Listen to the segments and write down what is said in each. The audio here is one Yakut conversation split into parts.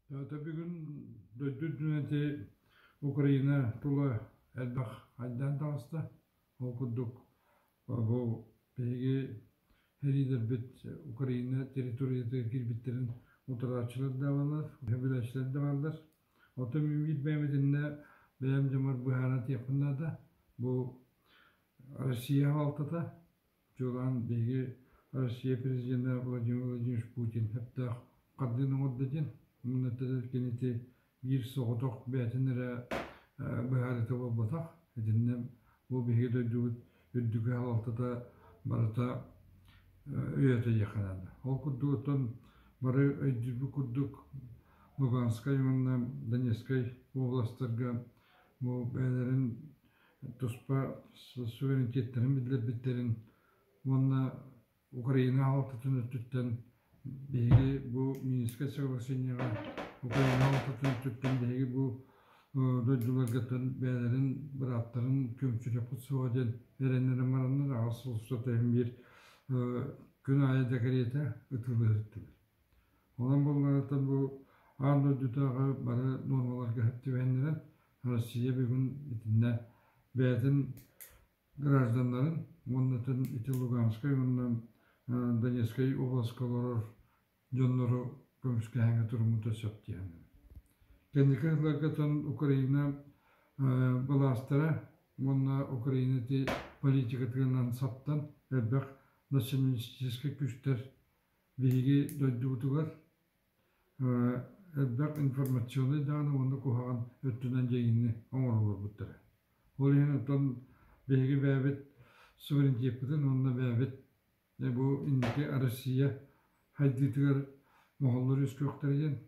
Ата бүгүн дойду үрдүнэн ити Украина тула элбэх айдаан таҕыста. Ол курдук бу биһиги сэриилэрбит Украина территориятыгар киирбиттэрин утарааччылар да бааллар, сөбүлээччилэр да бааллар. Оттон мин биир бэйэм итиннэ бэйэм дьоммор быһааран этиэхпин наада. Бу Россия салалтата Чуолаан биһиги Россия президенэ Владимир Владимирович Путин сөптөөх хардыыны оҥордо диэн, уонна кинити биир соҕотох бэйэтин эрэ быһаарыыта буолбатах. Итиннэ бу биһиги дойдубут үрдүкү салалтата барыта өйөөтө диэххэ наада. Ол курдук оттон бары өйдүүрбүт курдук Луганскай уонна Донецкай уобаластарга бу бэйэлэрин туспа суверенитеттэрин биллэрбиттэрин уонна Украина аҕалтытын өттүттэн биһиги бу Минскэй соглашениеҕа Украина аҕалтытын өттүттэн биһиги бу дойдуларгыттан бэйэлэрин бырааптарын көмүскүөхпүт суоҕа диэн эрэннэрэн бараннар аҕыс сыл устата иһин биир күн аайы да кэриэтэ ытыалаһыттылар. Онон буоллаҕыттан бу аан дойдутааҕы бары нуормаларга сөп түбэһиннэрэн Россия бүгүн итиннэ бэйэтин гражданнарын уонна ити Луганскай уонна Донецкай областка олорор дьоннору көмүскэһэҥҥэ туруммута сөп диэн. Кэнники сылларга Украина былаастара уонна Украина ити политикатынан саптан элбэх националистическай күүстэр биһиги дойдубутугар элбэх информационнай даҕаны уонна куһаҕан өттүнэн дьайыыны оҥоро олорбуттара. Ол иһин оттон биһиги бэйэбит суверенитеппытын уонна бэйэбит бу инники Россия хайдыытыгар моһоллор үөскүөхтэрэ диэн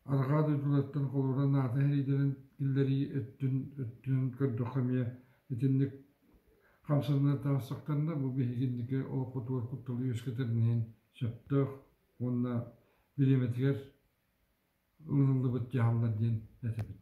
Арҕаа дойдулартан холобура НАТО сэриилэрин киллэрии өттүн өттүнэн көрдөххө эмиэ итинник хамсаныы таҕыстахтарына бу биһиги инники олохпутугар кутталы үөскэтэрин иһин сөптөөх уонна бириэмэтигэр ылыныллыбыт дьаһаллар диэн этэбит.